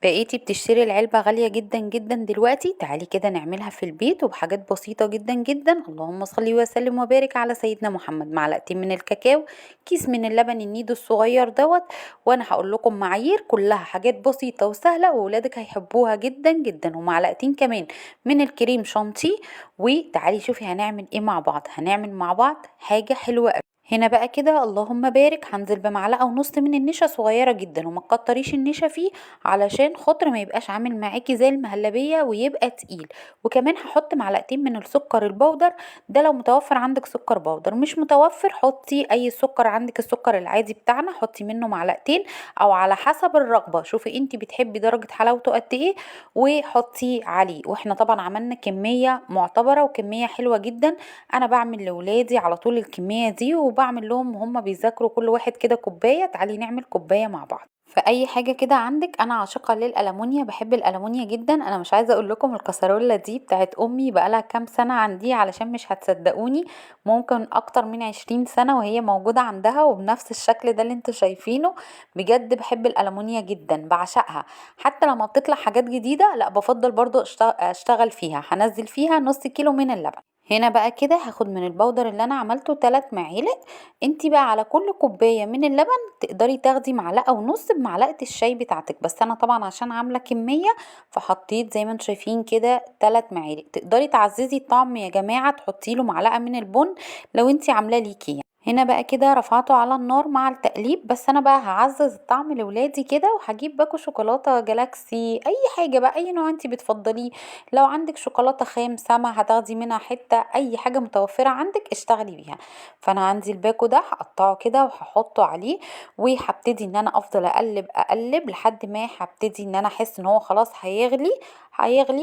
بقيتي بتشتري العلبة غالية جدا جدا دلوقتي؟ تعالي كده نعملها في البيت وبحاجات بسيطة جدا جدا. اللهم صلي وسلم وبارك على سيدنا محمد. معلقتين من الكاكاو، كيس من اللبن النيدو الصغير دوت، وانا هقول لكم معايير كلها حاجات بسيطة وسهلة وولادك هيحبوها جدا جدا، ومعلقتين كمان من الكريم شانتيه. وتعالي شوفي هنعمل ايه مع بعض. هنعمل مع بعض حاجة حلوة قوي. هنا بقى كده اللهم بارك هنزل بمعلقة ونص من النشا صغيرة جدا، وما تكتريش النشا فيه علشان خاطر ما يبقاش عامل معاكي زي المهلبية ويبقى تقيل. وكمان هحط معلقتين من السكر البودر، ده لو متوفر عندك سكر بودر، مش متوفر حطي اي سكر عندك، السكر العادي بتاعنا حطي منه معلقتين او على حسب الرغبة، شوفي انتي بتحبي درجة حلاوته قد ايه وحطي عليه. واحنا طبعا عملنا كمية معتبرة وكمية حلوة جدا، انا بعمل لولادي على طول الكمية دي وبعمل لهم وهم بيذاكروا كل واحد كده كوباية. تعالي نعمل كوباية مع بعض. فأي حاجة كده عندك، أنا عاشقة للألمونيا، بحب الألمونيا جدا. أنا مش عايزة أقول لكم الكسرولة دي بتاعت أمي بقالها كام سنة عندي، علشان مش هتصدقوني ممكن أكتر من 20 سنة وهي موجودة عندها وبنفس الشكل ده اللي انتوا شايفينه. بجد بحب الألمونيا جدا، بعشقها. حتى لما بتطلع حاجات جديدة لا بفضل برضو أشتغل فيها. هنزل فيها نص كيلو من اللبن. هنا بقى كده هاخد من البودر اللي انا عملته 3 معالق. انتي بقى على كل كوباية من اللبن تقدري تاخدي معلقة ونص بمعلقة الشاي بتاعتك، بس انا طبعا عشان عاملة كمية فحطيت زي ما انتم شايفين كده 3 معالق. تقدري تعززي الطعم يا جماعة، تحطي له معلقة من البن لو انتي عاملاه ليكي يعني. هنا بقى كده رفعته على النار مع التقليب، بس انا بقى هعزز الطعم لولادي كده، وهجيب باكو شوكولاتة جالاكسي، اي حاجة بقى، اي نوع انتي بتفضليه. لو عندك شوكولاتة خام سما هتاخدي منها حتة، اي حاجة متوفرة عندك اشتغلي بيها. فانا عندي الباكو ده هقطعه كده وهحطه عليه، وهبتدي ان انا افضل اقلب اقلب لحد ما هبتدي ان انا احس ان هو خلاص هيغلي،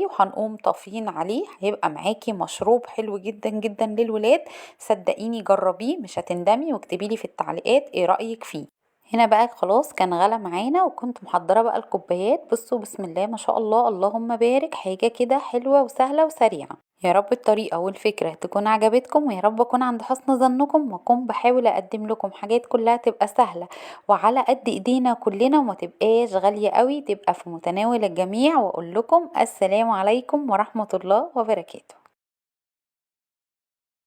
وهنقوم طافيين عليه. هيبقى معاكي مشروب حلو جدا جدا للولاد، صدقيني جربيه مش هتندمي، واكتبي لي في التعليقات ايه رأيك فيه. هنا بقى خلاص كان غلى معانا، وكنت محضرة بقى الكوبايات. بصوا بسم الله ما شاء الله اللهم بارك، حاجة كده حلوة وسهلة وسريعة. يا رب الطريقة والفكرة تكون عجبتكم، ويا رب أكون عند حسن ظنكم، وأكون بحاول أقدم لكم حاجات كلها تبقى سهلة وعلى قد إيدينا كلنا، وما تبقاش غالية قوي، تبقى في متناول الجميع. وأقول لكم السلام عليكم ورحمة الله وبركاته.